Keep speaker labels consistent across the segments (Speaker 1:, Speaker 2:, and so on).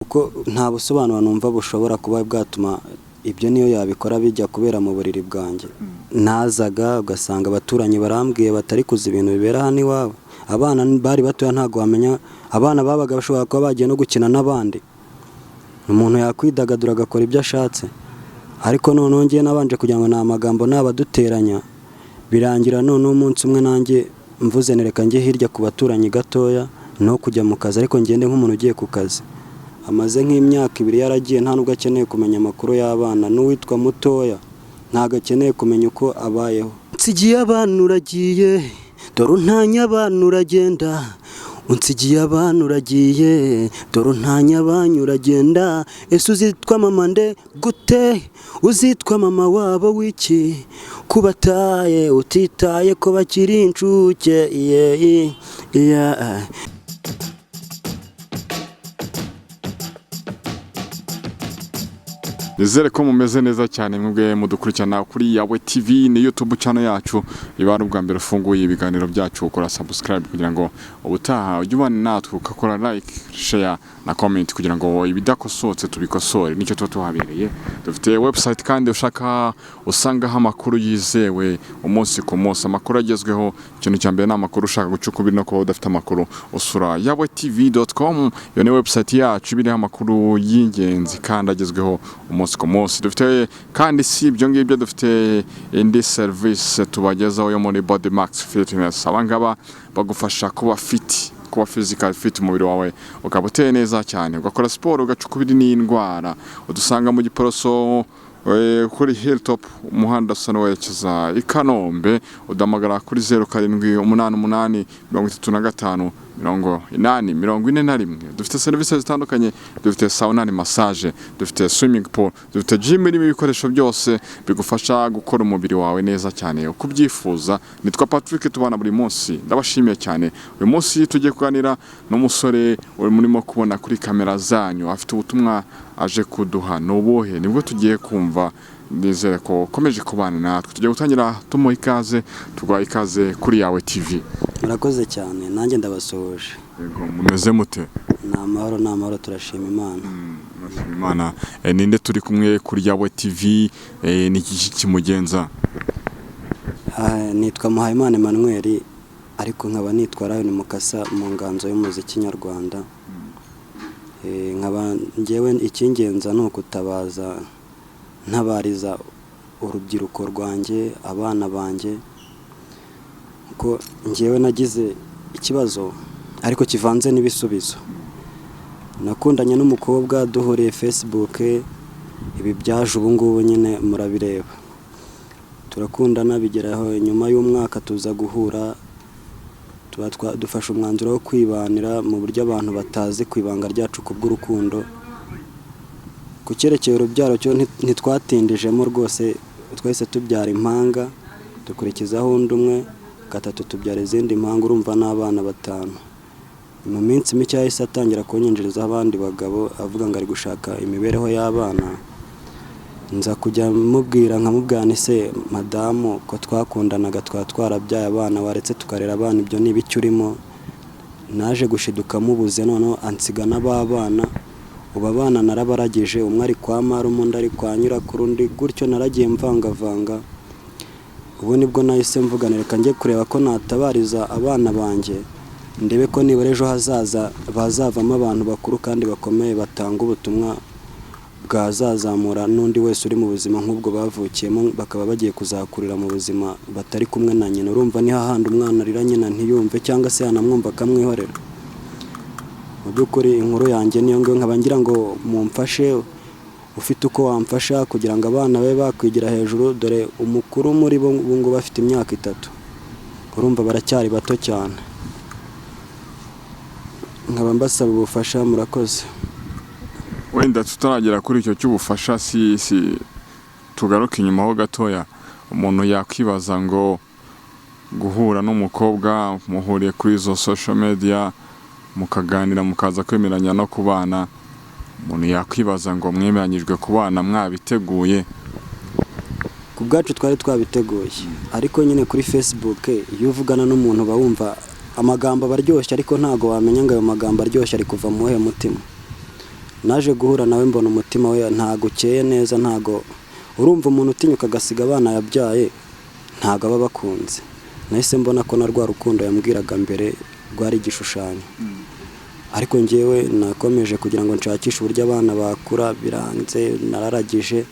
Speaker 1: Kuko nta busobanuro numva bushobora kuba bwatuma ibyo niyo yabikora bijya kubera mu buriri bwanjye. Nazaga ugasanga abaturanyi barambwiye batari kuzi ibintu bibera hano iwabo. Abana bari batoya, ntabwo wamenya, abana babaga bashobora kuba bagiye no gukina n'abandi. Umuntu yakwidagadura agakora ibyo ashatse, ariko noneho ngiye nabanje kugira ngo ni amagambo nabaduteranya, birangira noneho umunsi umwe nanjye mvuze nereka njye hirya ku baturanyi gatoya, no kujya mu kazi, ariko ngende nk'umuntu ugiye ku kazi. Amaze nk'imyaka 2 yaragiye, nta nubwo akeneye kumenya amakuru y'abana, n'uwitwa mutoya ntabwo akeneye kumenya uko abayeho. Nsigiye abana uragiye, dore untanya abana uragenda. Unsigiye abana uragiye, dore untanya abana uragenda. Ese uzitwa mama nde gute? Uzitwa mama wabo w'iki? Kubataye utitaye ko bakiri incuke? Yeah.
Speaker 2: Nizere ko mumeze neza cyane mwebwe mudukurikirana kuri Yawe TV, ni YouTube channel yacu. Iba ari ubwa mbere ufunguye ibiganiro byacu, ukora subscribe kugira ngo ubutaha ujye ubana natwe, ugakora like, share na comment kugira ngo ibidakosotse tubikosore, nicyo tuba tuhabereye. Dufite website kandi ushaka usangaho amakuru yizewe umunsi ku munsi, amakuru agezweho. Ikintu cya mbere ni amakuru. Ushaka guca ukubiri no kuba udafite amakuru, usura yawetv.com. Iyo ni website yacu iba iriho amakuru y'ingenzi kandi agezweho umunsi ku munsi. Dufite kandi, si ibyo ngibyo, dufite indi serivisi tubagezaho yo muri Body Max Fitness. Aba ngaba bagufasha kuba fit, kuba physical fit, umubiri wawe ukaba uteye neza cyane, ugakora siporo ugaca ukubiri n'indwara. Udusanga mu Giporoso, kuri Hilltop, umuhanda usa n'uwerekeza i Kanombe. Uduhamagara kuri 0788 35 80 41. Dufite serivisi zitandukanye: dufite sauna ni massage, dufite swimming pool, dufite gym irimo ibikoresho byose bigufasha gukora umubiri wawe neza cyane uko ubyifuza. Nitwa Patrick, tubana buri munsi, ndabashimiye cyane. Uyu munsi tugiye kuganira n'umusore murimo kubona kuri kamera zanyu, afite ubutumwa aje kuduha. Ni ubuhe? Nibwo tugiye kumva. Nizere ko ukomeje kubana natwe. Tugiye gutangira tumuha ikaze. Tuguha ikaze kuri Yawe TV.
Speaker 1: Murakoze cyane, nanjye ndabasuhuje.
Speaker 2: Yego, mumeze mute?
Speaker 1: Ni amahoro, ni amahoro, turashima Imana.
Speaker 2: Turashima Imana. Ninde turi kumwe kuri Yawe TV? Ni iki kimugenza?
Speaker 1: Nitwa Muhayimana Emmanuel, ariko nkaba nitwa Lion Mukasa mu nganzo y'umuziki nyarwanda. Nkaba ngewe icyingenza ni ukutabaza, ntabariza urubyiruko rwanjye, abana banjye, ko ngewe nagize ikibazo ariko kivanze n'ibisubizo. Nakundanye n'umukobwa duhuriye Facebook, ibi byaje ubu ngubu nyine murabireba. Turakundana, bigeraho nyuma y'umwaka tuza guhura, tuba dufashe umwanzuro wo kwibanira mu buryo abantu batazi, ku ibanga ryacu kubw'urukundo. Ku cyerekeye urubyaro cyo ntitwatindijemo rwose, twahise tubyara impanga, dukurikizaho undi umwe, gatatu tubyara izindi mpanga, urumva n'abana batanu. Mu minsi mike yahise atangira kunyinjirizaho abandi bagabo, avuga ngo ari gushaka imibereho y'abana. Nza kujya mubwira, nkamubwira nti: "Se madamu, ko twakundanaga twaba twarabyaye abana, waretse tukarera abana, ibyo ni ibiki urimo?" Naje gushiduka mubuze, noneho ansiga n'ababana. Ubu abana narabaragije, umwe ari kwa marume, undi ari kwa nyirakuru, undi gutyo, naragiye mvangavanga. Ubu nibwo nahise mvuga reka njye kureba ko natabariza abana banjye, ndebe ko nibura ejo hazaza bazavamo abantu bakuru kandi bakomeye, batanga ubutumwa bwazazamura n'undi wese uri mu buzima nk'ubwo bavukiyemo, bakaba bagiye kuzakurira mu buzima batari kumwe na nyina. Urumva ni hahandi umwana arira nyina ntiyumve, cyangwa se yanamwumva akamwihorera. Mu by'ukuri inkuru yanjye niyo ngiyo, nkaba ngira ngo mumfashe, ufite uko wamfasha kugira ngo abana babe bakwigira hejuru. Dore umukuru muri bo ubu ngubu afite imyaka 3, urumva baracyari bato cyane. Nkaba mbasaba ubufasha, murakoze.
Speaker 2: Wenda tutaragera kuri icyo cy'ubufasha, si tugaruke inyuma ho gatoya. Umuntu yakwibaza ngo guhura n'umukobwa muhuriye kuri izo social media, mukaganira, mukaza kwemeranya no kubana, umuntu yakwibaza ngo mwemeranyijwe kubana mwabiteguye?
Speaker 1: Ku bwacu twari twabiteguye, ariko nyine kuri Facebook iyo uvugana n'umuntu uba wumva amagambo aba aryoshye, ariko ntabwo wamenya ngo ayo magambo aryoshye ari kuva mu wuhe mutima. Naje guhura nawe mbona umutima we ntago ukeye neza, ntago urumva umuntu utinyuka agasiga abana yabyaye ntago aba abakunze. Nahise mbona ko na rwa rukundo yambwiraga mbere rwari igishushanyo. Ariko njyewe nakomeje kugira ngo nshakishe uburyo abana bakura, biranze, nararagije,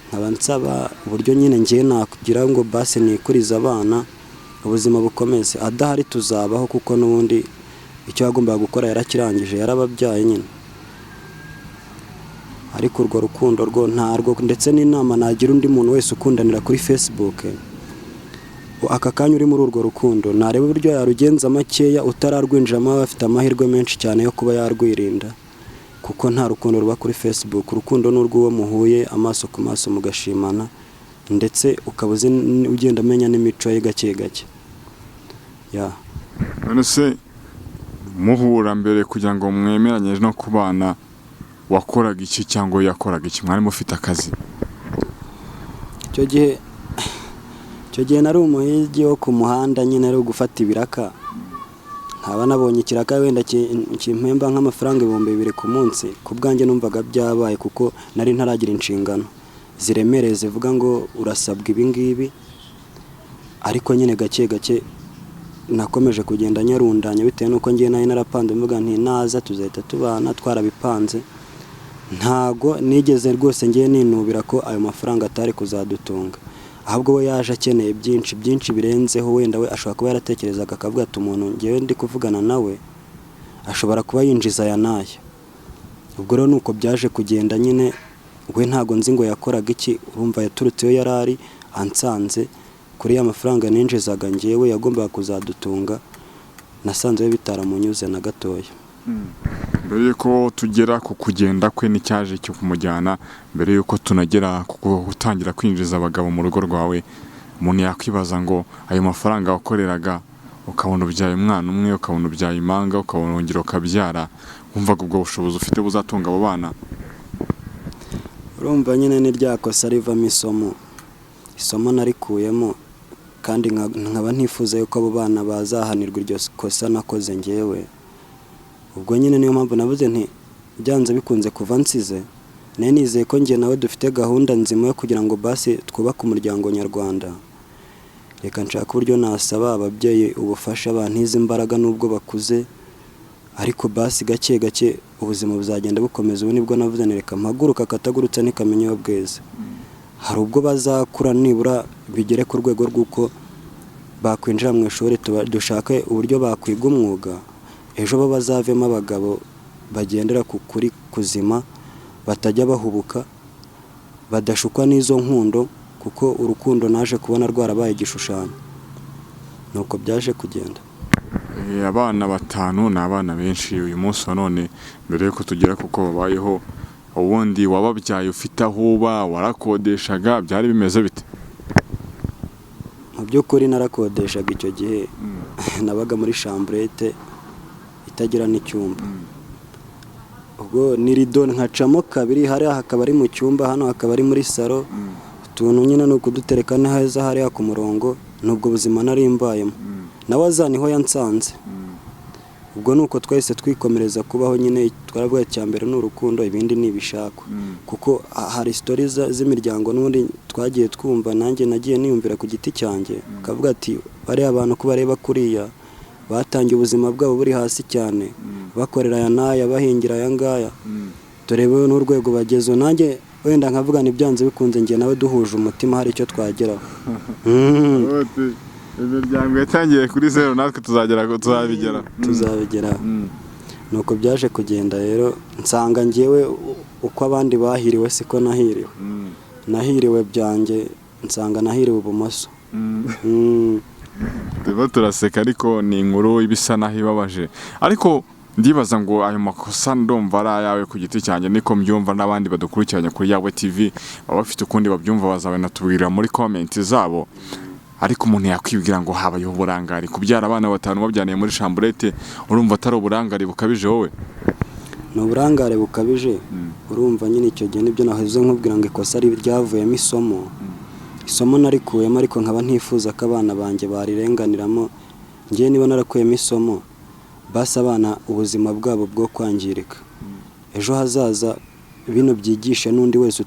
Speaker 1: nkaba nsaba uburyo nyine ngewe nakugira ngo basi nikurize abana ubuzima bukomeze. Adahari tuzabaho kuko n'ubundi icyo yagombaga gukora yarakirangije, yarababyaye nyine. Ariko urwo rukundo rwo ntarwo, ndetse n'inama nagira undi muntu wese ukundanira kuri Facebook aka kanya uri muri urwo rukundo, nareba uburyo yarugenza makeya utararwinjiramo, aba afite amahirwe menshi cyane yo kuba yarwirinda, kuko nta rukundo ruba kuri Facebook. Urukundo ni urw'uwo muhuye amaso ku maso mugashimana, ndetse ukaba uzi ugenda umenya n'imico ye gake gake ya.
Speaker 2: None se muhura mbere kugira ngo mwemeranye no kubana, wakoraga iki cyangwa yakoraga iki? Mwari mufite akazi?
Speaker 1: Icyo gihe nari umuhigi wo ku muhanda nyine, ari ugufata ibiraka, nkaba nabonye ikiraka wenda kimpemba nk'amafaranga 2000 ku munsi. Ku bwanjye numvaga byabaye, kuko nari ntaragira inshingano ziremereye zivuga ngo urasabwa ibi ngibi. Ariko nyine gake gake nakomeje kugenda nyarundanya, bitewe n'uko ngiye nari narapanze, mvuga nti naza tuzahita tubana twarabipanze. Ntago nigeze rwose ngiye ninubira ko ayo mafaranga atari kuzadutunga, ahubwo we yaje akeneye byinshi byinshi birenzeho. Wenda we ashobora kuba yaratekerezaga akavuga ati umuntu ngewe ndi kuvugana nawe ashobora kuba yinjiza aya n'aya. Ubwo rero nuko byaje kugenda nyine. We ntago nzi ngo yakoraga iki. Urumva yaturutse iyo yari ari ansanze kuri ya mafaranga ninjizaga ngewe yagombaga kuzadutunga, nasanze we bitaramunyuze na gatoya.
Speaker 2: Mbere y'uko tugera ku kugenda kwe n'icyaje cyo kumujyana, mbere y'uko tunagera ku gutangira kwinjiza abagabo mu rugo rwawe, umuntu yakwibaza ngo ayo mafaranga wakoreraga, ukabona ubyaye umwana umwe, ukabona ubyaye impanga, ukabona wongera ukabyara, wumvaga ubwo bushobozi ufite buzatunga abo bana?
Speaker 1: Urumva nyine ni rya kosa rivamo isomo. Isomo narikuyemo, kandi nkaba ntifuza yuko abo bana bazahanirwa iryo kosa nakoze ngewe. Ubwo nyine niyo mpamvu navuze nti byanze bikunze kuva nsize nari nizeye ko njye nawe dufite gahunda nzima yo kugira ngo basi twubake umuryango nyarwanda, reka nshake uburyo nasaba ababyeyi ubufasha, bantize imbaraga nubwo bakuze, ariko basi gake gake ubuzima buzagenda bukomeza. Ubu nibwo navuze nti reka mpaguruka, akatagurutse ntikamenya iyo bweze. Hari ubwo bazakura nibura bigere ku rwego rw'uko bakwinjira mu ishuri, dushake uburyo bakwiga umwuga, ejo bo bazavemo abagabo bagendera ku kuri kuzima, batajya bahubuka, badashukwa n'izo nkundo, kuko urukundo naje kubona rwarabaye igishushanyo. Nuko byaje kugenda.
Speaker 2: Abana batanu ni abana benshi. Uyu munsi wa none, mbere yuko tugera kuko babayeho, ubundi wababyaye ufite aho uba, warakodeshaga, byari bimeze bite?
Speaker 1: Mu by'ukuri narakodeshaga. Icyo gihe nabaga muri chambrette itagira n'icyumba. Ubwo ni rido nkacamo kabiri, hariya hakaba ari mu cyumba, hano hakaba ari muri salon. Utuntu nyine ni ukudutereka neza hariya ku murongo. Ni ubwo buzima nari mbayemo, nawe aza niho yansanze. Ubwo ni uko twahise twikomereza kubaho nyine. Twaravuga icya mbere ni urukundo, ibindi ni ibishakwa, kuko hari story z'imiryango n'ubundi twagiye twumva, nanjye nagiye niyumvira ku giti cyanjye, ukavuga ati bariya bantu ko bareba kuriya batangiye ubuzima bwabo buri hasi cyane, bakorera aya n'aya, bahingira aya ngaya, turebe n'urwego bagezeho. Nanjye wenda nkavuga ni byanze bikunze njye nawe duhuje umutima hari icyo twageraho.
Speaker 2: Imiryango yatangiye kuri zeru, natwe tuzagera, tuzabigera.
Speaker 1: Tuzabigeraho. Nuko byaje kugenda rero, nsanga njyewe uko abandi bahiriwe siko nahiriwe. Nahiriwe byanjye, nsanga nahiriwe ibumoso.
Speaker 2: Turimo turaseka, ariko ni inkuru iba isa naho ibabaje. Ariko ndibaza ngo ayo makosa ndumva ari ayawe ku giti cyanjye, niko mbyumva, n'abandi badukurikiranye kuri Yawe TV baba bafite ukundi babyumva, bazabinatubwira muri comment zabo. Ariko umuntu yakwibwira ngo habayeho uburangare. Kubyara abana batanu babyaniye muri chambrette, urumva atari uburangare bukabije wowe?
Speaker 1: Ni uburangare bukabije. Urumva nyine icyo gihe nibyo nahoze nkubwira ngo ikosa ari ryavuyemo isomo. Isomo narikuyemo, ariko nkaba ntifuza ko abana banjye barirenganiramo. Ngewe niba narakuyemo isomo, basi abana ubuzima bwabo bwo kwangirika. Ejo hazaza bino byigishe n'undi wese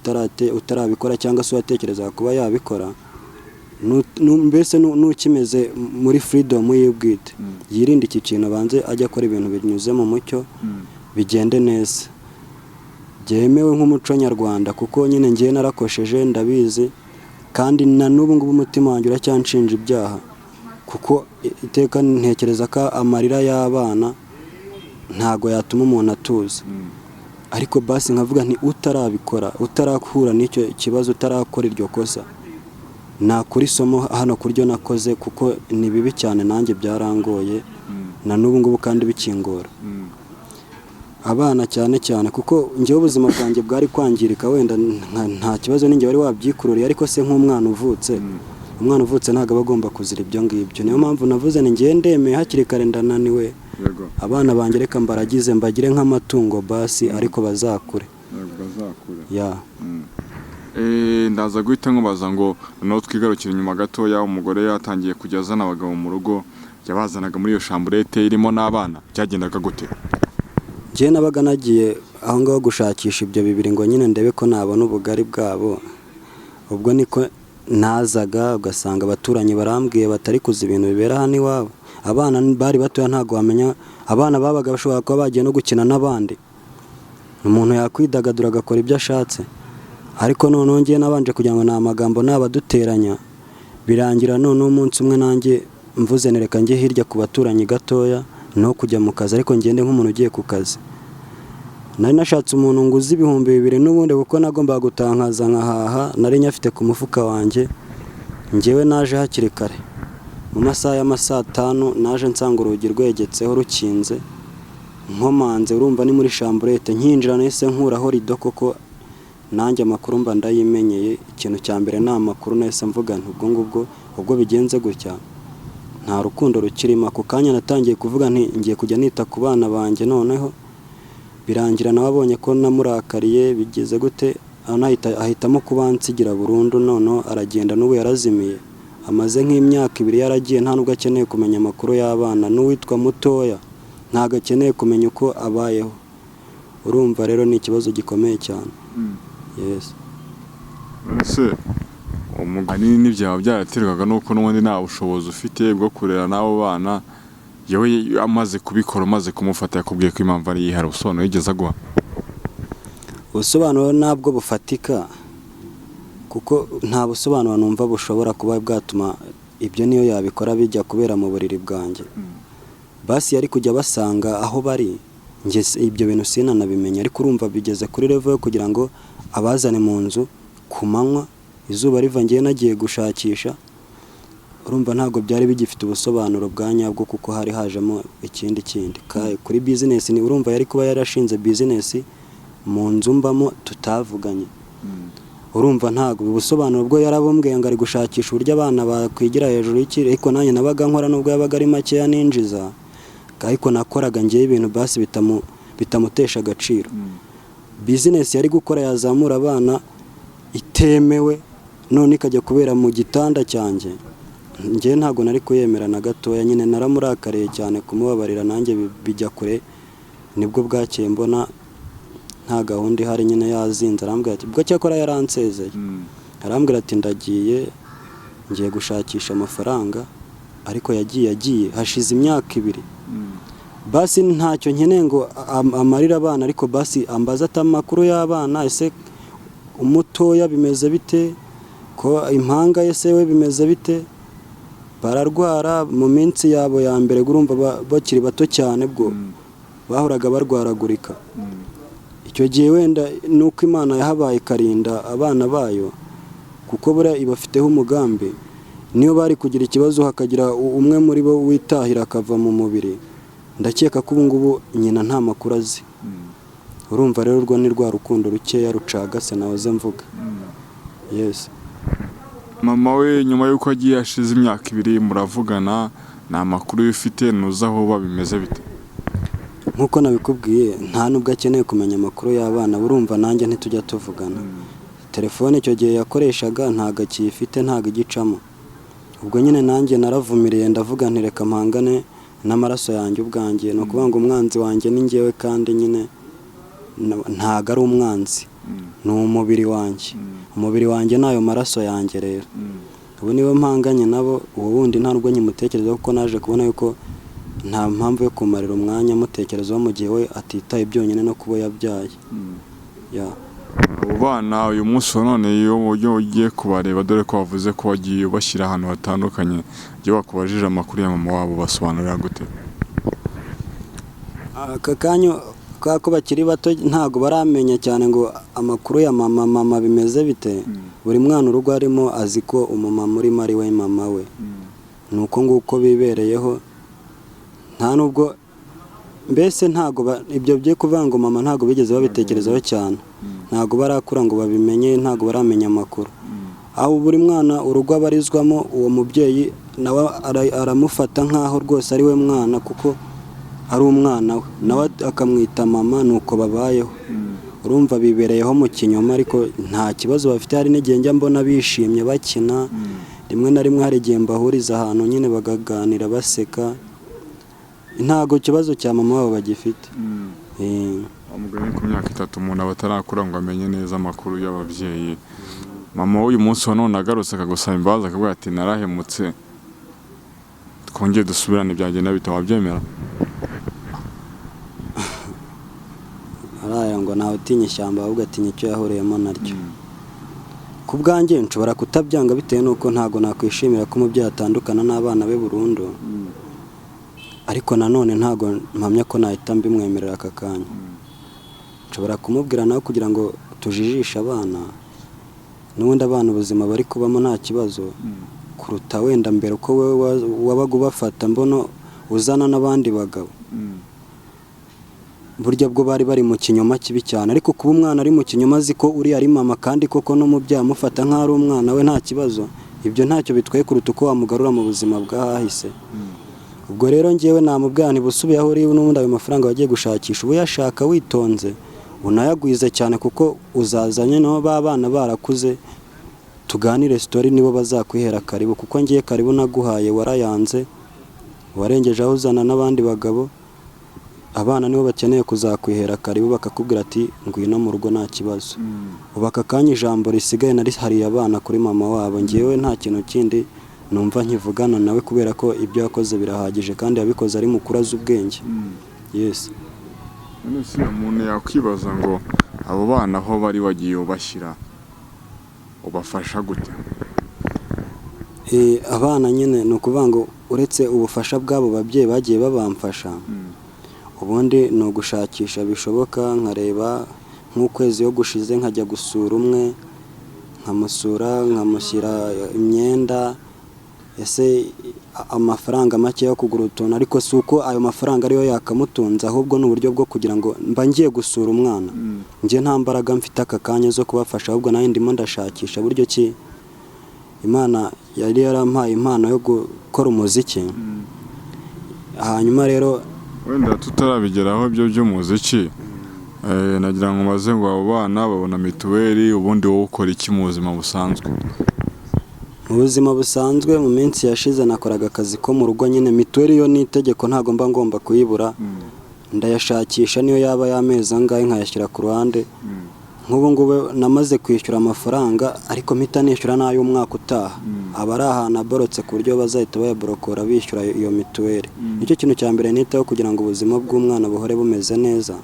Speaker 1: utarabikora cyangwa se uwatekerezaga kuba yabikora, mbese n'ukimeze muri freedom ye bwite, yirinde iki kintu, abanze ajye akora ibintu binyuze mu mucyo, bigende neza, byemewe nk'umuco nyarwanda. Kuko nyine ngewe narakosheje, ndabizi, kandi na n'ubu ngubu umutima wanjye uracyanshinja ibyaha, kuko iteka ntekereza ko amarira y'abana ntago yatuma umuntu atuza. Ariko basi nkavuga nti utarabikora, utarakura n'icyo kibazo, utarakora iryo kosa, nakura isomo hano ku ryo nakoze, kuko ni bibi cyane. Nanjye byarangoye, na n'ubu ngubu kandi bikingora. Abana cyane cyane, kuko njyewe ubuzima bwanjye bwari kwangirika, wenda nta kibazo ninjye wari wabyikururiye, ariko se nk'umwana uvutse, umwana uvutse ntabwo aba agomba kuzira ibyo ngibyo. Niyo mpamvu navuze ni ngewe ndemeye hakiri kare, ndananiwe. Abana banjye reka mbaragize, mbagire nk'amatungo basi, ariko bazakure.
Speaker 2: Yego, bazakure.
Speaker 1: Ya.
Speaker 2: Ndaza guhita nkubaza ngo noneho twigarukire inyuma gatoya. Umugore yatangiye kujya azana abagabo mu rugo, yabazanaga muri iyo chambrette irimo n'abana, byagendaga gute?
Speaker 1: Njyewe nabaga nagiye aho ngaho gushakisha ibyo bibiri ngo nyine ndebe ko nabona ubugari bwabo. Ubwo niko nazaga, ugasanga abaturanyi barambwiye batari kuza ibintu bibera hano iwabo. Abana bari batoya, ntabwo wamenya, abana babaga bashobora kuba bagiye no gukina n'abandi, umuntu yakwidagadura agakora ibyo ashatse. Ariko noneho ngewe nabanje kugira ngo ni amagambo nabaduteranya, birangira noneho umunsi umwe nanjye mvuze nereka njye hirya ku baturanyi gatoya, no kujya mu kazi, ariko ngende nk'umuntu ugiye ku kazi. Nari nashatse umuntu nguze 2000 n'ubundi, kuko nagombaga gutaha nkaza nkahaha, nari nyafite ku mufuka wanjye. Njyewe naje hakiri kare mu masaha y'amasaa tanu, naje nsanga urugi rwegetseho rukinze, nkomanze, urumva ni muri chambrette, nkinjira nahise nkuraho rido, koko nanjye amakuru mba ndayimenyeye. Ikintu cya mbere ni amakuru. Nahise mvuga nti ubwo ngubwo ubwo bigenze gutya, nta rukundo rukirimo. Ako kanya natangiye kuvuga nti ngiye kujya nita ku bana banjye. Noneho birangira nawe abonye ko namurakariye, bigeze gute, ahitamo kubansigira burundu. Noneho aragenda, n'ubu yarazimiye, amaze nk'imyaka 2 yaragiye. Nta nubwo akeneye kumenya amakuru y'abana, n'uwitwa mutoya ntabwo akeneye kumenya uko abayeho. Urumva rero ni ikibazo gikomeye cyane. Yes.
Speaker 2: Ese ahanini byaba byaraterwaga n'uko n'ubundi nta bushobozi ufite bwo kurera n'abo bana? Yewe, amaze kubikora, umaze kumufata, yakubwiye ko impamvu ari iyihe? Hari ubusobanuro yigeze aguha?
Speaker 1: Ubusobanuro ntabwo bufatika, kuko nta busobanuro numva bushobora kuba bwatuma ibyo niyo yabikora bijya kubera mu buriri bwanjye. Basi yari kujya basanga aho bari, njye ibyo bintu sinanabimenya. Ariko urumva bigeze kuri level yo kugira ngo abazane mu nzu ku manywa, izuba riva, ngewe nagiye gushakisha. Urumva ntabwo byari bigifite ubusobanuro bwa nyabwo, kuko hari hajemo ikindi kindi. Kuri business ni urumva yari kuba yarashinze business mu nzu mbamo tutavuganye. Urumva ntabwo ubusobanuro bwo yarabumbwiye ngo ari gushakisha uburyo abana bakwigira hejuru y'ikiri, ariko nanjye nabaga nkora, nubwo yabaga ari makeya ninjiza, ariko nakoraga ngewe ibintu basi bitamutesha agaciro. Business yari gukora yazamura abana itemewe, none ikajya kubera mu gitanda cyanjye, njyewe ntabwo nari kuyemera na gatoya. Nyine naramurakariye cyane, kumubabarira nanjye bijya kure. Nibwo bwakeye mbona nta gahunda ihari nyine, yazinze, arambwira ati ubwo cyakora yaransezeye, arambwira ati ndagiye, ngiye gushakisha amafaranga. Ariko yagiye hashize imyaka 2. Basi ntacyo nkeneye ngo amarire abana, ariko basi ambaze ati amakuru y'abana, ese umutoya bimeze bite, ko impanga ye se we bimeze bite, bararwara mu minsi yabo ya mbere, urumva bakiri bato cyane, bwo bahoraga barwaragurika. Icyo gihe wenda nuko Imana yahabaye ikarinda abana bayo, kuko buriya ibafiteho umugambi. Niyo bari kugira ikibazo hakagira umwe muri bo witahira akava mu mubiri, ndakeka ko ubu ngubu nyina nta makuru azi. Urumva rero urwo ni rwa rukundo rukeya rucagase nahoze mvuga. Yes.
Speaker 2: Mama we nyuma y'uko agiye ashize imyaka 2 muravugana, nta makuru ufite, ntuzi aho bimeze bite?
Speaker 1: Nk'uko nabikubwiye, nta nubwo akeneye kumenya amakuru y'abana. Urumva nanjye ntitujya tuvugana. Telefone icyo gihe yakoreshaga ntabwo akiyifite, ntabwo igicamo. Ubwo nyine nanjye naravumiriye, ndavuga nti reka mpangane n'amaraso yanjye ubwanjye. Ni ukuvuga ngo umwanzi wanjye ni njyewe, kandi nyine Ntago ari umwanzi, ni umubiri wanjye. Umubiri wanjye ni ayo maraso yanjye. Rero ubu niwe mpanganye nabo. Ubu wundi nta nubwo nkimutekerezaho, kuko naje kubona yuko nta mpamvu yo kumarira umwanya mutekerezaho mu gihe we atitaye byonyine no kuba yabyaye. Ya.
Speaker 2: Abo bana uyu munsi wa none, iyo ugiye kubareba, dore ko wavuze ko wagiye ubashyira ahantu hatandukanye, iyo bakubajije amakuru ya mama wabo basobanurira gute?
Speaker 1: Aka kanya kubera ko bakiri bato, ntabwo baramenya cyane ngo amakuru ya mama, mama bimeze bite. Buri mwana urugo arimo azi ko umumama urimo ari we mama we. Ni uko nguko bibereyeho. Nta nubwo mbese ntabwo ibyo byo kuvuga ngo mama, ntabwo bigeze babitekerezaho cyane. Ntabwo barakura ngo babimenye, ntabwo baramenya amakuru. Aho buri mwana urugo abarizwamo, uwo mubyeyi nawe aramufata nk'aho rwose ari we mwana, kuko ari umwana we, nawe akamwita mama. Ni uko babayeho. Urumva bibereyeho mu kinyoma, ariko nta kibazo bafite. Hari n'igihe njya mbona bishimye bakina. Rimwe na rimwe hari igihe mbahuriza ahantu nyine bakaganira baseka. Ntabwo ikibazo cya mama wabo bagifite.
Speaker 2: Umugani ku myaka 3 umuntu aba atarakura ngo amenye neza amakuru y'ababyeyi. Mama w'uyu munsi wa none agarutse akagusaba imbabazi, akavuga ati: "Narahemutse, twongere dusubirane," byagenda bite? Wabyemera?
Speaker 1: Araya ngo ntawe utinya ishyamba, ahubwo atinya icyo yahuriyemo naryo. Ku bwanjye nshobora kutabyanga, bitewe n'uko ntabwo nakwishimira ko umubyeyi atandukana n'abana be burundu, ariko nanone ntabwo mpamya ko nahita mbimwemerera aka kanya. Nshobora kumubwira nawe kugira ngo tujijishe abana, n'ubundi abana ubuzima bari kubamo nta kibazo kuruta wenda mbere uko wowe wabaga ubafata, mbona uzana n'abandi bagabo. Burya bwo bari bari mu kinyoma kibi cyane, ariko kuba umwana ari mu kinyoma azi ko uriya ari mama, kandi koko n'umubyeyi amufata nk'aho ari umwana we, nta kibazo, ibyo ntacyo bitwaye kuruta uko wamugarura mu buzima bw'ahahise. Ubwo rero ngewe namubwira nti: "Busubiye aho uri, n'ubundi ayo mafaranga wagiye gushakisha uba uyashaka witonze, unayagwize cyane, kuko uzazanye nabo ba bana barakuze, tuganire story, nibo bazakwihera karibu, kuko ngiye karibu naguhaye warayanze, warengeje aho uzana n'abandi bagabo. Abana nibo bakeneye kuzakwihera karibu, bakakubwira ati ngwino mu rugo, nta kibazo." Ubu aka kanya ijambo risigaye narihariye abana kuri mama wabo. Ngewe nta kintu kindi numva nkivugana nawe, kubera ko ibyo yakoze birahagije, kandi yabikoze ari mukuru, azi ubwenge. Yes.
Speaker 2: None se umuntu yakwibaza ngo abo bana aho bari wagiye ubashyira, ubafasha gute?
Speaker 1: Abana nyine ni ukuvuga ngo uretse ubufasha bw'abo babyeyi bagiye babamfasha, ubundi ni ugushakisha bishoboka, nkareba nk'ukwezi iyo gushize nkajya gusura umwe, nkamusura, nkamushyira imyenda, ese amafaranga make yo kugura utuntu. Ariko si uko ayo mafaranga ariyo yakamutunze, ahubwo ni uburyo bwo kugira ngo mba ngiye gusura umwana. Njye nta mbaraga mfite aka kanya zo kubafasha, ahubwo nanjye ndimo ndashakisha buryo ki Imana yari yarampaye impano yo gukora umuziki. Hanyuma rero
Speaker 2: Wenda tutarabigeraho ibyo by'umuziki, nagira ngo maze ngo abo bana babona mituweli, ubundi wowe ukora iki mu buzima busanzwe?
Speaker 1: Mu buzima busanzwe, mu minsi yashize nakoraga akazi ko mu rugo nyine. Mituweli yo ni itegeko, ntabwo mba ngomba kuyibura. Ndayashakisha, niyo yaba y'amezi angahe, nkayashyira ku ruhande. Nk'ubu ngubu namaze kwishyura amafaranga, ariko mpita nishyura n'ay'umwaka utaha, aba ari ahantu aborotse ku buryo bazahita bayaborokora bishyura iyo mituweli. Nicyo kintu cya mbere nitaho kugira ngo ubuzima bw'umwana buhore bumeze neza.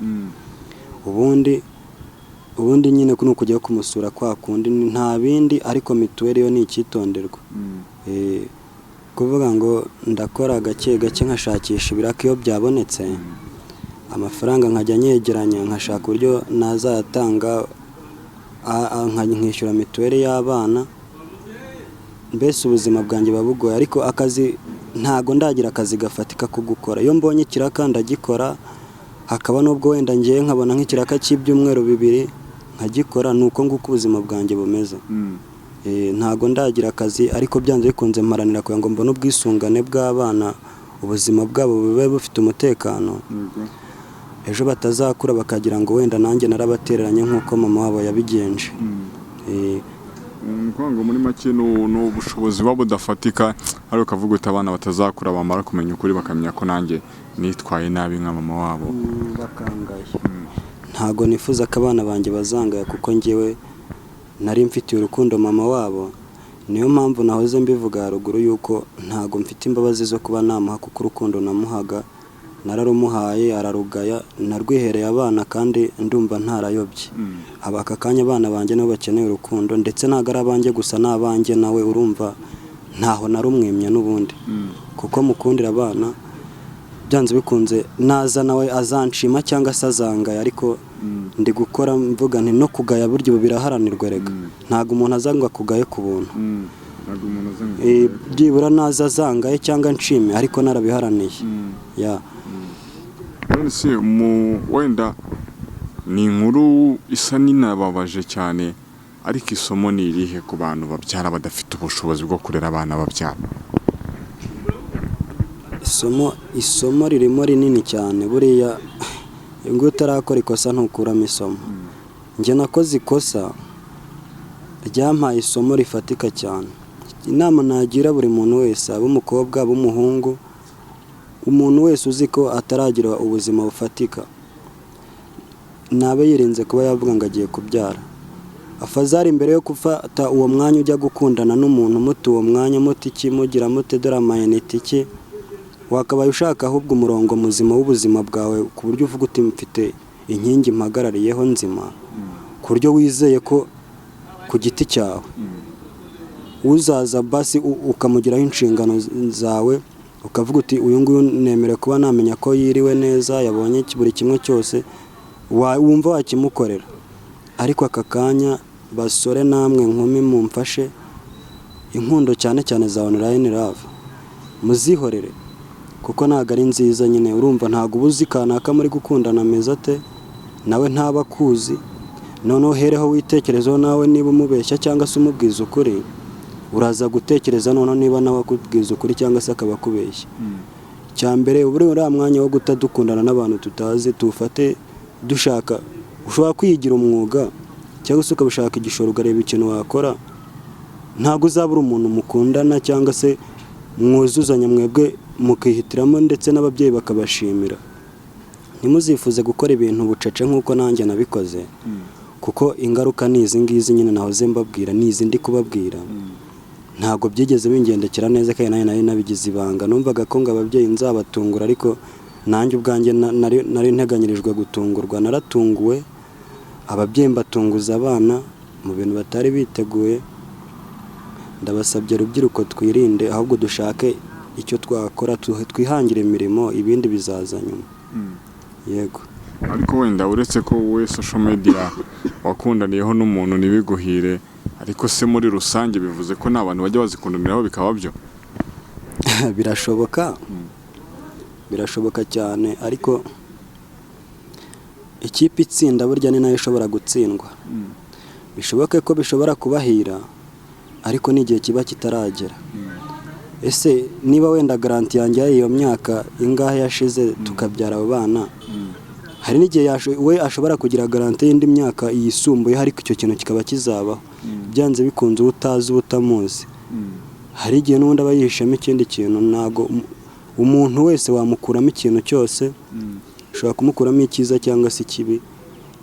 Speaker 1: Ubundi nyine ni ukujya kumusura kwa kundi, nta bindi, ariko mituweli yo ni icyitonderwa. Kuvuga ngo ndakora gake gake, nkashakisha ibiraka iyo byabonetse, amafaranga nkajya nyegeranya, nkashaka uburyo nazayatanga, nkishyura mituweli y'abana. Mbese ubuzima bwanjye buba bugoye, ariko akazi ntago ndagira akazi gafatika ko gukora. Iyo mbonye ikiraka ndagikora, hakaba n'ubwo wenda ngiye nkabona nk'ikiraka cy'ibyumweru 2 nkagikora. Ni uko nguko ubuzima bwanjye bumeze. Ntago ndagira akazi, ariko byanze bikunze mparanira kugira ngo mbone ubwisungane bw'abana, ubuzima bwabo bube bufite umutekano, ejo batazakura bakagira ngo wenda nanjye narabatereranye nk'uko mama wabo yabigenje.
Speaker 2: Ni ukuvuga ngo muri make ni ubushobozi buba budafatika, ariko ukavuga uti abana batazakura bamara kumenya ukuri bakamenya ko nanjye nitwaye nabi nka mama wabo.
Speaker 1: Bakangaye. Ntago nifuza ko abana banjye bazangaya, kuko njyewe nari mfitiye urukundo mama wabo. Niyo mpamvu nahoze mbivuga haruguru yuko ntago mfite imbabazi zo kuba namuha, kuko urukundo namuhaga nararumuhaye ararugaya, narwihereye abana kandi ndumva ntarayobye. Aba aka kanya abana banjye nabo bakeneye urukundo, ndetse ntabwo ari abanjye gusa, ni abanjye nawe. Urumva ntaho narumwimye n'ubundi, kuko mukundira abana. Byanze bikunze naza nawe azanshima cyangwa se azangaya, ariko ndi gukora mvuga nti no kugaya burya ubu biraharanirwa rega. Ntabwo umuntu aza ngo akugaye ku buntu.
Speaker 2: Ntabwo umuntu aza ngo
Speaker 1: Byibura naza azangaye cyangwa nshime, ariko narabiharaniye ya.
Speaker 2: None se mu wenda ni inkuru isa n'inababaje cyane, ariko isomo ni irihe ku bantu babyara badafite ubushobozi bwo kurera abana babyara?
Speaker 1: Isomo ririmo rinini cyane. Buriya ngo utarakora ikosa ntukuramo isomo. Njye nakoze ikosa ryampaye isomo rifatika cyane. Inama nagira buri muntu wese, aba umukobwa, aba umuhungu, umuntu wese uzi ko ataragira ubuzima bufatika, nabe yirinze kuba yavuga ngo agiye kubyara. Afazari mbere yo gufata uwo mwanya ujya gukundana n'umuntu, muti uwo mwanya muti iki, mugira mute, dore amayinite iki, wakabaye ushaka ahubwo umurongo muzima w'ubuzima bwawe, ku buryo uvuga uti mfite inkingi mpagarariyeho nzima, ku buryo wizeye ko ku giti cyawe uzaza basi ukamugiraho inshingano zawe, ukavuga uti uyu nguyu nemerewe kuba namenya ko yiriwe neza, yabonye buri kimwe cyose wumva wakimukorera. Ariko aka kanya, basore namwe nkumi, mumfashe, inkundo cyane cyane za online love muzihorere, kuko ntabwo ari nziza nyine. Urumva ntabwo uba uzi kanaka muri gukundana ameze ate, nawe ntaba akuzi. Noneho uhereho witekerezeho nawe niba umubeshya cyangwa se umubwiza ukuri. Uraza gutekereza noneho niba nawe akubwiza ukuri cyangwa se akaba akubeshya. Icya mbere, ubu uriya mwanya wo guta dukundana n'abantu tutazi tuwufate dushaka. Ushobora kwigira umwuga cyangwa se ukabishaka igishoro, ukareba ikintu wakora. Ntabwo uzabura umuntu mukundana cyangwa se mwuzuzanya, mwebwe mukihitiramo, ndetse n'ababyeyi bakabashimira. Ntimuzifuze gukora ibintu bucece nk'uko nanjye nabikoze, kuko ingaruka ni izi ngizi nyine nahoze mbabwira, ni izi ndi kubabwira. Ntabwo byigeze bingendekera neza, kandi nanjye nari nabigize ibanga. Numvaga ko ngo ababyeyi nzabatungura, ariko nanjye ubwanjye nari nteganyirijwe gutungurwa. Naratunguwe, ababyeyi mbatunguza abana mu bintu batari biteguye. Ndabasabye rubyiruko, twirinde, ahubwo dushake icyo twakora, twihangire imirimo, ibindi bizaza nyuma. Yego.
Speaker 2: Ariko wenda uretse ko wowe social media wakundaniyeho n'umuntu ntibiguhire, ariko se muri rusange bivuze ko nta bantu bajya bazikundaniraho bikaba byo?
Speaker 1: Birashoboka, birashoboka cyane, ariko ikipe itsinda burya ni nayo ishobora gutsindwa. Bishoboke ko bishobora kubahira, ariko n'igihe kiba kitaragera. Ese niba wenda garantie yanjye y'iyo myaka ingahe yashize tukabyara abo bana, hari n'igihe we ashobora kugira garantie y'indi myaka yisumbuyeho, ariko icyo kintu kikaba kizabaho byanze bikunze. Uba utazi, uba utamuzi, hari igihe n'ubundi aba yihishemo ikindi kintu. Ntabwo umuntu wese wamukuramo ikintu cyose. Ushobora kumukuramo icyiza cyangwa se ikibi.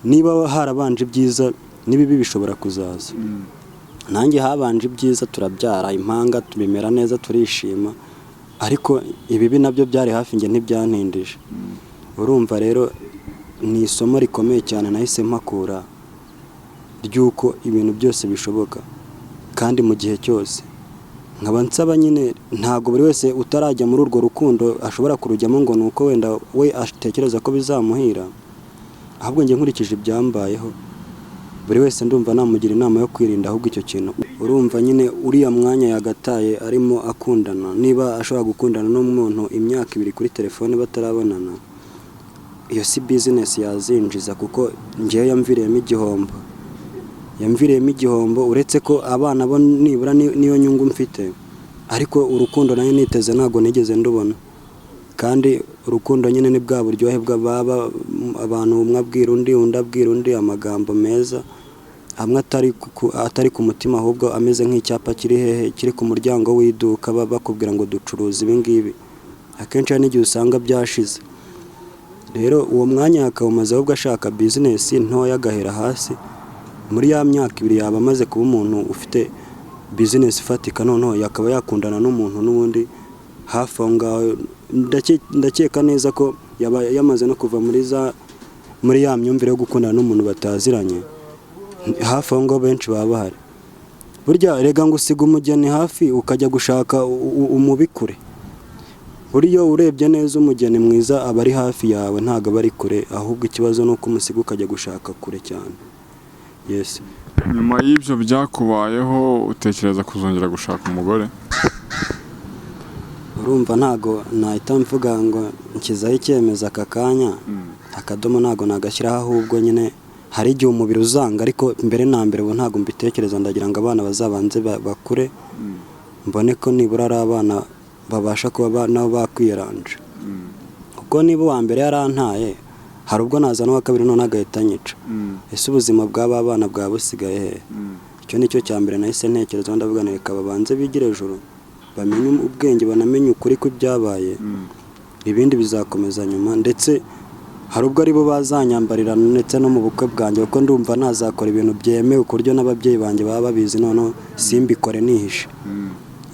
Speaker 1: Niba harabanje ibyiza, n'ibibi bishobora kuzaza. Nanjye habanje ibyiza, turabyara impanga, tubimera neza, turishima, ariko ibibi nabyo byari hafi, njye ntibyantindije. Urumva rero ni isomo rikomeye cyane nahise mpakura, ry'uko ibintu byose bishoboka kandi mu gihe cyose. Nkaba nsaba nyine, ntabwo buri wese utarajya muri urwo rukundo ashobora kurujyamo ngo ni uko wenda we atekereza ko bizamuhira. Ahubwo njye nkurikije ibyambayeho, buri wese ndumva namugira inama yo kwirinda ahubwo icyo kintu. Urumva nyine uriya mwanya yagataye arimo akundana, niba ashobora gukundana n'umuntu imyaka 2 kuri telefone batarabonana, iyo si business yazinjiza, kuko ngewe yamviriyemo igihombo, yamviriyemo igihombo. Uretse ko abana bo nibura niyo nyungu mfite, ariko urukundo nayo niteze ntabwo nigeze ndubona. Kandi urukundo nyine ni bwa buryohe bw'ababa abantu, umwe abwira undi, undi abwira undi amagambo meza, amwe atari ku mutima, ahubwo ameze nk'icyapa kiri hehe, kiri ku muryango w'iduka, bakubwira ngo ducuruza ibi ngibi. Akenshi hari n'igihe usanga byashize. Rero uwo mwanya yakawumaze ahubwo ashaka bizinesi ntoya agahera hasi, muri ya myaka 2 yaba amaze kuba umuntu ufite bizinesi ifatika, noneho yakaba yakundana n'umuntu n'ubundi hafi aho ngaho. Ndakeka neza ko yaba yamaze no kuva muri ya myumvire yo gukundana n'umuntu bataziranye. Hafi aho ngaho benshi baba bahari. Burya rega ngo usiga umugeni hafi ukajya gushaka umubi kure. Buriya urebye neza umugeni mwiza aba ari hafi yawe, ntabwo aba ari kure, ahubwo ikibazo ni uko umusiga ukajya gushaka kure cyane. Yes.
Speaker 2: Nyuma y'ibyo byakubayeho, utekereza kuzongera gushaka umugore?
Speaker 1: Urumva ntago nahita mvuga ngo nshyizeho icyemezo aka kanya, akadomo ntago nagashyiraho, ahubwo nyine hari igihe umubiri uzanga, ariko mbere na mbere ubu ntago mbitekereza. Ndagira ngo abana bazabanze bakure, mbone ko nibura ari abana babasha kuba nabo bakwiyaranja, kuko niba uwa mbere yarantaye, hari ubwo nazana uwa kabiri none agahita anyica. Ese ubuzima bw'aba bana bwaba busigaye hehe? Icyo ni cyo cya mbere nahise ntekerezaho, ndavuga nti reka babanze bigire ejuru, bamenye ubwenge, banamenye ukuri kw'ibyabaye, ibindi bizakomeza nyuma. Ndetse hari ubwo aribo bazanyambarira ndetse no mu bukwe bwanjye, kuko ndumva nazakora ibintu byemewe ku buryo n'ababyeyi banjye baba babizi, noneho simbikore nihishe.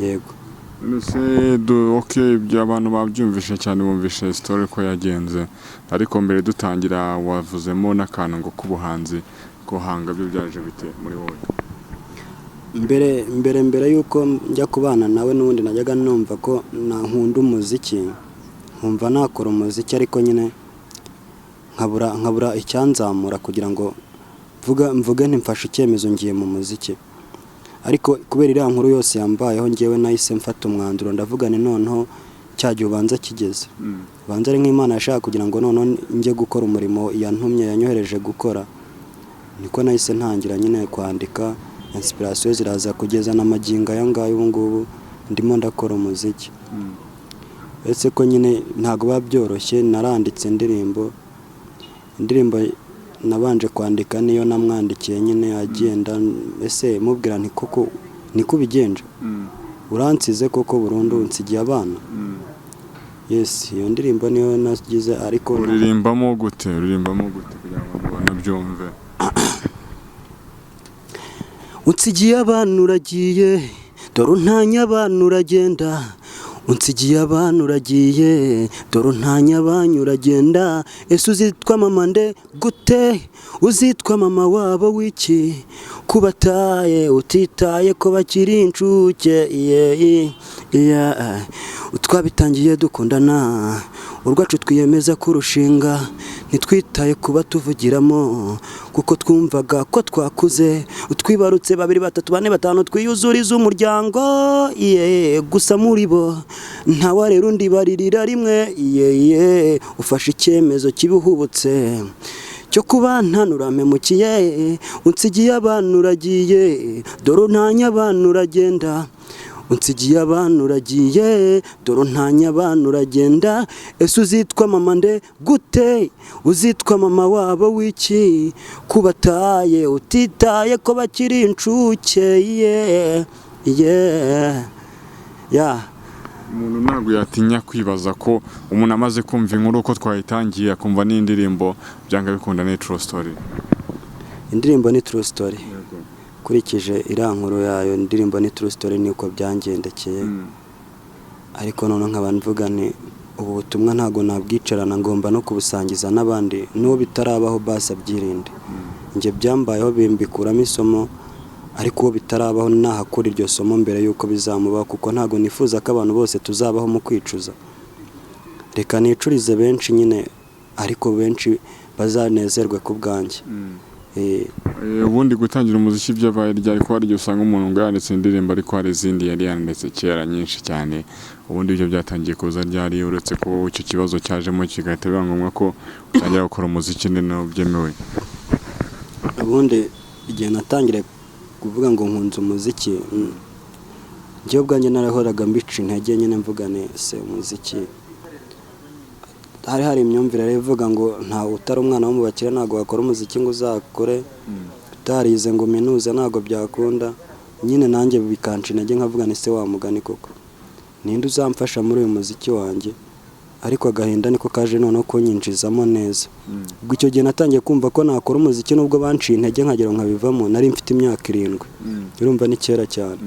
Speaker 1: Yego.
Speaker 2: None okay, ibyo abantu babyumvishe cyane, bumvishe story ko yagenze, ariko mbere dutangira wavuzemo n'akantu ngo k'ubuhanzi, guhanga byo byaje bite muri wowe?
Speaker 1: Mbere y'uko njya kubana nawe, n'ubundi najyaga numva ko nkunda umuziki, nkumva nakora umuziki, ariko nyine nkabura icyanzamura kugira ngo mvuge nti mfashe icyemezo ngiye mu muziki. Ariko kubera iriya nkuru yose yambayeho, ngewe nahise mfata umwanzuro, ndavuga nti noneho cya gihe ubanza kigeze, ubanza ari nk'Imana yashaka kugira ngo noneho njye gukora umurimo yantumye, yanyohereje gukora. Niko nahise ntangira nyine kwandika, inspiration ziraza, kugeza na magingo aya ngaya ubu ngubu ndimo ndakora umuziki. Uretse ko nyine ntabwo biba byoroshye. Naranditse indirimbo nabanje kwandika niyo namwandikiye nyine agenda, ese mubwira nti koko niko ubigenje, uransize koko burundu, unsigiye abana. Yes, iyo ndirimbo niyo nagize, ariko
Speaker 2: Uririmbamo gute kugira ngo banabyumve?
Speaker 1: Unsigiye abana uragiye, dore untanya abana uragenda. Unsigiye abana uragiye, dore untanya abanyu uragenda. Ese uzitwa mama nde gute? Uzitwa mama wabo w'iki? Kubataye utitaye ko bakiri incuke? Yeah. Twabitangiye dukundana, urwacu twiyemeza kurushinga, ntitwitaye kuba tuvugiramo kuko twumvaga ko twakuze. Twibarutse babiri, batatu, bane, batanu, twiyuzuriza umuryango, yeah. Gusa muri bo ntawarera undi, baririra rimwe, yeah. Ufashe icyemezo kibihubutse cyo kuba ntanurampemukiye. Unsigiye abantu uragiye, dore untanya abantu uragenda. Unsigiye abantu uragiye, dore untanya abantu uragenda. Ese uzitwa mama nde gute? Uzitwa mama wabo w'iki? Kubataye utitaye ko bakiri incuke? Yeah.
Speaker 2: Umuntu ntabwo yatinya kwibaza ko umuntu amaze kumva inkuru uko twayitangiye, akumva n'indirimbo, byanga bikunda ni true story.
Speaker 1: Indirimbo ni true story, ukurikije iriya nkuru yayo. Indirimbo ni true story, niko byangendekeye. Ariko noneho nkaba mvuga nti ubu butumwa ntabwo nabwicarana, ngomba no kubusangiza n'abandi, n'uwo bitarabaho basi abyirinde. Njye byambayeho bimbikuramo isomo, ariko uwo bitarabaho nahakura iryo somo mbere y'uko bizamubaho, kuko ntabwo nifuza ko abantu bose tuzabaho mu kwicuza. Reka nicurize benshi nyine, ariko benshi bazanezerwe ku bwanjye.
Speaker 2: Ubundi gutangira umuziki byabaye ryari? Ko hari igihe usanga umuntu ngo yanditse indirimbo, ariko hari izindi yari yanditse kera nyinshi cyane. Ubundi ibyo byatangiye kuza ryari, uretse ko icyo kibazo cyajemo kigahita biba ngombwa ko utangira gukora umuziki noneho byemewe?
Speaker 1: Ubundi igihe natangiriye kuvuga ngo nkunze umuziki, njyewe ubwanjye narahoraga mbica intege nyine, mvuga nti se umuziki, hari imyumvire rero ivuga ngo ntawe utari umwana wo mu bakire ntabwo wakora umuziki ngo uzakore, utarize ngo uminuze ntabwo byakunda. Nyine nanjye bikanca intege, nkavuga nti se wa mugani koko ninde uzamfasha muri uyu muziki wanjye? Ariko agahinda niko kaje noneho kunyinjizamo neza. Ubwo icyo gihe natangiye kumva ko nakora umuziki, nubwo banciye intege nkagera nkabivamo. Nari mfite imyaka 7, urumva ni kera cyane.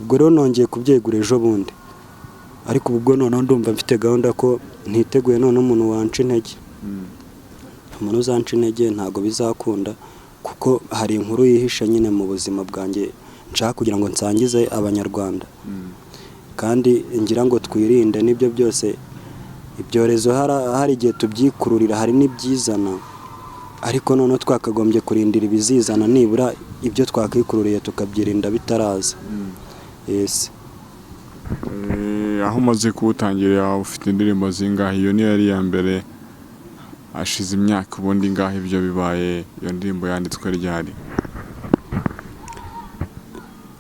Speaker 1: Ubwo rero nongeye kubyegura ejo bundi, ariko ubwo noneho ndumva mfite gahunda ko ntiteguye noneho umuntu wanca intege. Umuntu uzanca intege ntabwo bizakunda, kuko hari inkuru yihishe nyine mu buzima bwanjye nshaka kugira ngo nsangize Abanyarwanda. Kandi ngira ngo twirinde n'ibyo byose, ibyorezo hari igihe tubyikururira, hari n'ibyizana, ariko noneho twakagombye kurindira ibizizana, nibura ibyo twakwikururiye tukabyirinda bitaraza. Yes.
Speaker 2: Aho umaze kuwutangira ufite indirimbo zingahe? Iyo niyo yari iya mbere? Hashize imyaka ubundi ingahe ibyo bibaye? Iyo ndirimbo yanditswe ryari?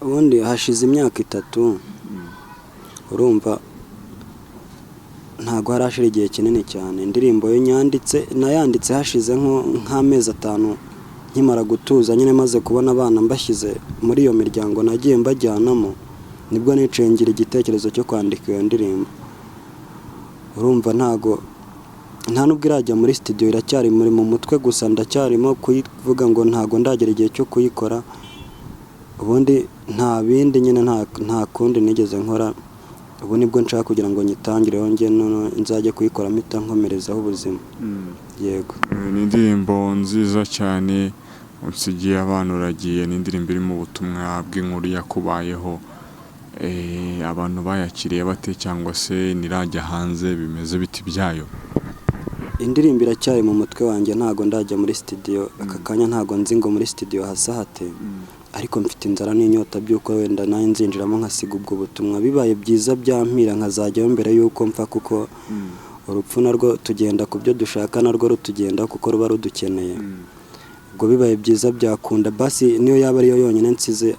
Speaker 1: Ubundi hashize imyaka 3, urumva ntabwo harashira igihe kinini cyane. Indirimbo yo nyanditse, nayanditse hashize nk'amezi 5 nkimara gutuza nyine, maze kubona abana mbashyize muri iyo miryango nagiye mbajyanamo, nibwo nicaye ngira igitekerezo cyo kwandika iyo ndirimbo. Urumva ntago nta nubwo irajya muri studio, iracyari muri mu mutwe gusa, ndacyarimo kuyivuga ngo ntago ndagera igihe cyo kuyikora. Ubundi nta bindi nyine, nta kundi nigeze nkora. Ubu nibwo nshaka kugira ngo nyitangireho njye noneho nzajye kuyikora mpita nkomerezaho ubuzima. Yego.
Speaker 2: Ni indirimbo nziza cyane, Unsigiye Abana Uragiye. Ni indirimbo irimo ubutumwa bw'inkuru yakubayeho. Abantu bayakiriye bate, cyangwa se nirajya hanze bimeze biti byayo?
Speaker 1: Indirimbo iracyari mu mutwe wanjye, ntago ndajya muri studio aka kanya, ntago nzi ngo muri studio hasa hate, ariko mfite inzara n'inyota by'uko wenda nawe nzinjiramo nkasiga ubwo butumwa. Bibaye byiza byampira nkazajyayo mbere y'uko mpfa, kuko urupfu narwo tugenda ku byo dushaka, narwo rutugenda kuko ruba rudukeneye. Ubwo bibaye byiza byakunda, basi niyo yaba ariyo yonyine nsize,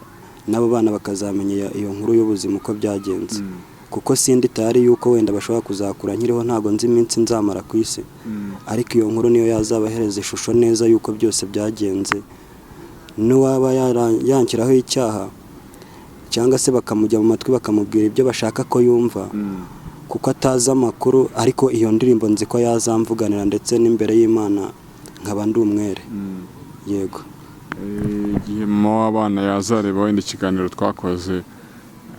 Speaker 1: n'abo bana bakazamenya iyo nkuru y'ubuzima uko byagenze, kuko sindi tayari yuko wenda bashobora kuzakura nkiriho, ntabwo nzi iminsi nzamara ku isi, ariko iyo nkuru niyo yazabahereza ishusho neza y'uko byose byagenze. N'uwaba yanshyiraho icyaha cyangwa se bakamujya mu matwi bakamubwira ibyo bashaka ko yumva, kuko atazi amakuru, ariko iyo ndirimbo nzi ko yazamvuganira ndetse n'imbere y'Imana nkaba ndi umwere. Yego.
Speaker 2: Igihe mama w'abana yazareba wenda ikiganiro twakoze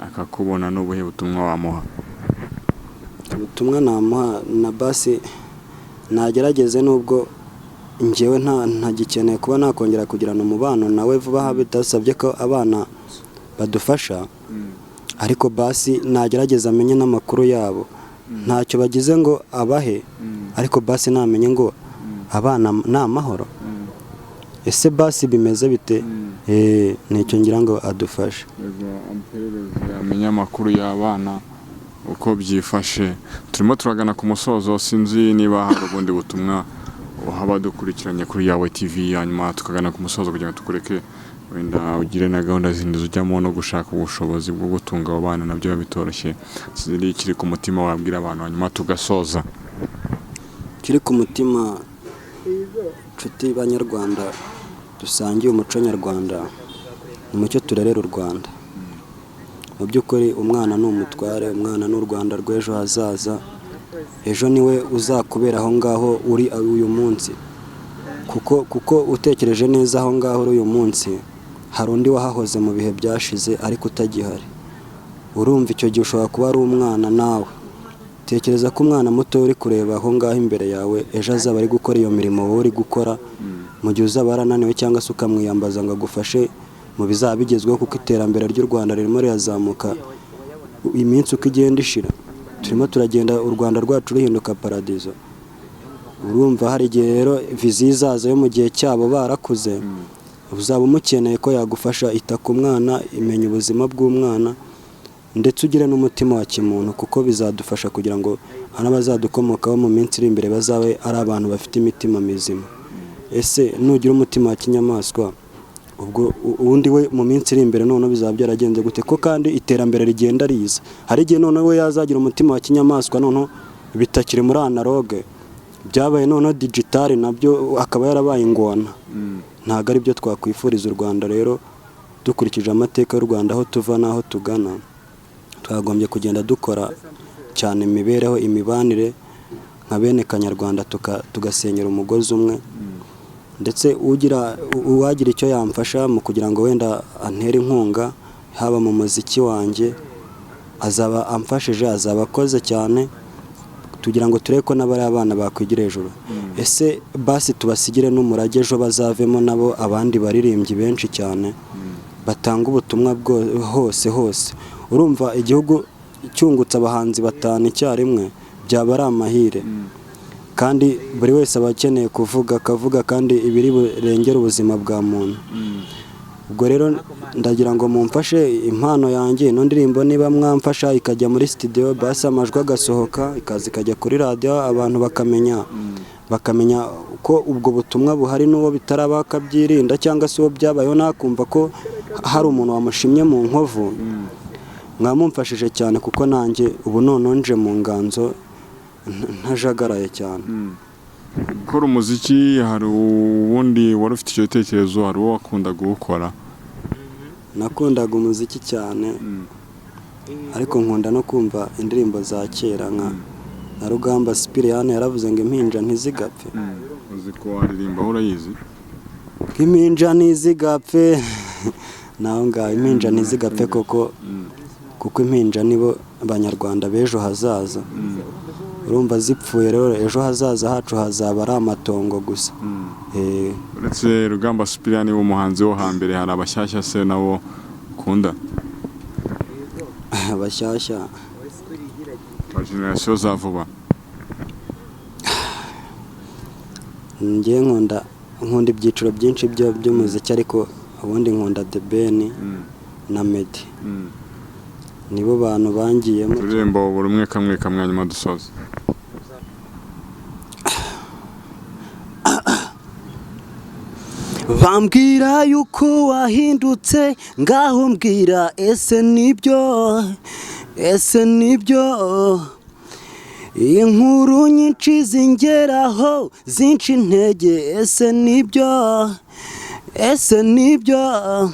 Speaker 2: akakubona, n'ubuhe butumwa wamuha?
Speaker 1: Ubutumwa namuha na basi nagerageze, nubwo njyewe ntagikeneye kuba nakongera kugirana umubano nawe vuba aha bidasabye ko abana badufasha, ariko basi nagerageza amenye n'amakuru yabo. Ntacyo bagize ngo abahe, ariko basi namenye ngo abana ni amahoro, ese basi bimeze bite? Nicyo ngira ngo adufashe.
Speaker 2: Amenye amakuru y'abana uko byifashe. Turimo turagana ku musozo, sinzi niba hari ubundi butumwa uhaba dukurikiranye kuri Yawe TV, hanyuma tukagana ku musozo kugira ngo tukureke wenda ugire na gahunda zindi ujyamo no gushaka ubushobozi bwo gutunga abo bana, nabyo biba bitoroshye. Sinzi ikiri ku mutima wabwira abantu, hanyuma tugasoza.
Speaker 1: Kiri ku mutima, nshuti banyarwanda dusangiye umuco nyarwanda, ni mucyo turerera u Rwanda. Mu by'ukuri umwana ni umutware, umwana ni u Rwanda rw'ejo hazaza. Ejo niwe uzakubera aho ngaho uri uyu munsi, kuko utekereje neza aho ngaho uri uyu munsi, hari undi wahahoze mu bihe byashize ariko utagihari. Urumva icyo gihe ushobora kuba ari umwana nawe. Tekereza ko umwana muto uri kureba aho ngaho imbere yawe ejo azaba ari gukora iyo mirimo wowe uri gukora, mu gihe uzaba warananiwe cyangwa se ukamwiyambaza ngo agufashe mu bizaba bigezweho, kuko iterambere ry'u Rwanda ririmo rirazamuka iminsi uko igenda ishira. Turimo turagenda u Rwanda rwacu ruhinduka paradizo. Urumva hari igihe rero viziyo izaza yo mu gihe cyabo barakuze, uzaba umukeneye ko yagufasha. Ita ku mwana, imenya ubuzima bw'umwana, ndetse ugire n'umutima wa kimuntu, kuko bizadufasha kugira ngo n'abazadukomokaho mu minsi iri imbere bazabe ari abantu bafite imitima mizima. Ese nugira umutima wa kinyamaswa, ubwo ubundi we mu minsi iri imbere noneho bizaba byaragenze gute? Ko kandi iterambere rigenda riza, hari igihe noneho we yazagira umutima wa kinyamaswa, noneho bitakiri muri analogue, byabaye noneho digitale, nabyo akaba yarabaye ingona. Ntabwo ari byo twakwifuriza u Rwanda. Rero dukurikije amateka y'u Rwanda, aho tuva n'aho tugana, twagombye kugenda dukora cyane imibereho, imibanire nka bene Kanyarwanda, tugasenyera umugozi umwe. Ndetse uwagira icyo yamfasha mu kugira ngo wenda antere inkunga haba mu muziki wanjye, azaba amfashije, azaba akoze cyane, tugira ngo turebe ko n'abari abana bakwigira hejuru. Ese basi tubasigire n'umurage, ejo bazavemo nabo abandi baririmbyi benshi cyane batanga ubutumwa hose hose. Urumva igihugu cyungutse abahanzi batanu icyarimwe, byaba ari amahire. Kandi buri wese aba akeneye kuvuga, akavuga kandi ibiri burengera ubuzima bwa muntu. Ubwo rero ndagira ngo mumfashe impano yanjye, ino ndirimbo niba mwamfasha ikajya muri studio, basi amajwi agasohoka, ikaza ikajya kuri radiyo, abantu bakamenya ko ubwo butumwa buhari, n'uwo bitaraba akabyirinda, cyangwa se uwo byabayeho nakumva ko hari umuntu wamushimye mu nkovu. Mwamumfashije cyane, kuko nanjye ubu noneho nje mu nganzo ntajagaraye cyane.
Speaker 2: Gukora umuziki, hari uwundi wari ufite icyo gitekerezo? Hari uwo wakundaga kuwukora?
Speaker 1: Nakundaga umuziki cyane, ariko nkunda no kumva indirimbo za kera nka Rugamba Sipiriyani, yaravuze ngo impinja ntizigapfe.
Speaker 2: Uzi ko waririmba, urayizi?
Speaker 1: Impinja ntizigapfe, naho ngaho impinja ntizigapfe koko, kuko impinja nibo Banyarwanda b'ejo hazaza. Urumva zipfuye rero, ejo hazaza hacu hazaba ari amatongo gusa.
Speaker 2: Uretse Rugamba Sipiriyani w'umuhanzi wo hambere, hari abashyashya se nabo ukunda?
Speaker 1: Abashyashya?
Speaker 2: Ba generasiyo za vuba.
Speaker 1: Njye nkunda ibyiciro byinshi by'umuziki, ariko ubundi nkunda The Ben na Meddy, nibo bantu bangiyemo.
Speaker 2: Turirimbo buri umwe kamwe kamwe, hanyuma dusoza.
Speaker 1: Bambwira yuko wahindutse, ngaho mbwira, ese nibyo? Ese nibyo? Inkuru nyinshi zingeraho zinca intege, ese nibyo? Ese nibyo?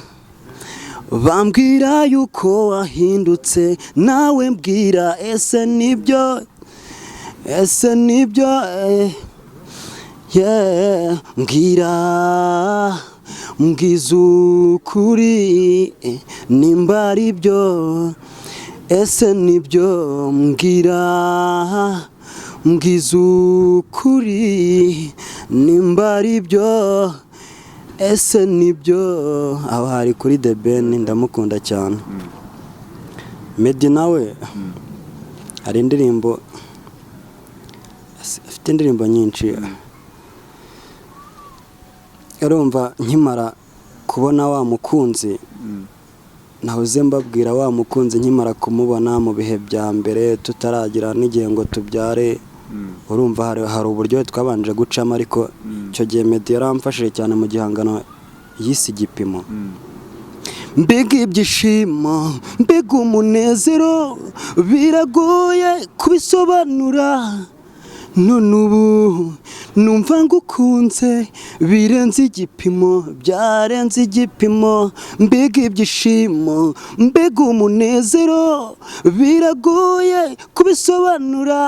Speaker 1: Bambwira yuko wahindutse, nawe mbwira, ese nibyo? Ese nibyo? Yeah, mbwira, mbwiza ukuri nimba ari byo. Ese nibyo? Mbwira, mbwiza ukuri nimba ari byo. Ese nibyo? Aho hari kuri The Ben, ndamukunda cyane. Meddy nawe hari indirimbo, afite indirimbo nyinshi. Urumva nkimara kubona wa mukunzi nahoze mbabwira, wa mukunzi nkimara kumubona mu bihe bya mbere, tutaragira n'igihe ngo tubyare, urumva hari uburyo twabanje gucamo, ariko icyo gihe Meddy yaramfashije cyane mu gihangano yise Igipimo. Mbega ibyishimo, mbega umunezero, biragoye kubisobanura. None ubu numva ngukunze birenze igipimo, byarenze igipimo. Mbega ibyishimo, mbega umunezero, biragoye kubisobanura.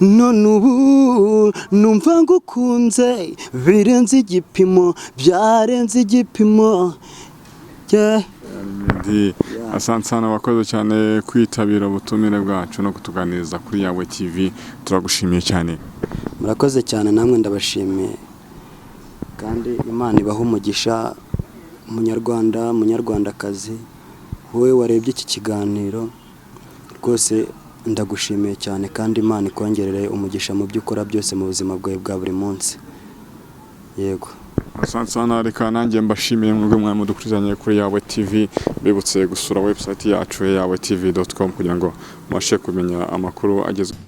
Speaker 1: None ubu numva ngukunze birenze igipimo, byarenze igipimo. Yeah.
Speaker 2: Meddy, asante sana, wakoze cyane kwitabira ubutumire bwacu no kutuganiriza kuri Yawe TV, turagushimiye cyane.
Speaker 1: Murakoze cyane namwe, ndabashimiye, kandi Imana ibahe umugisha. Munyarwanda, munyarwandakazi, wowe warebye iki kiganiro, rwose ndagushimiye cyane, kandi Imana ikongerere umugisha mu byo ukora byose mu buzima bwawe bwa buri munsi. Yego.
Speaker 2: Asante sana, reka nanjye mbashimiye mwebwe mwari mudukurikiranye kuri Yawe TV, bibutse gusura website yacu yawetv.com kugira ngo mubashe kumenya amakuru agezweho.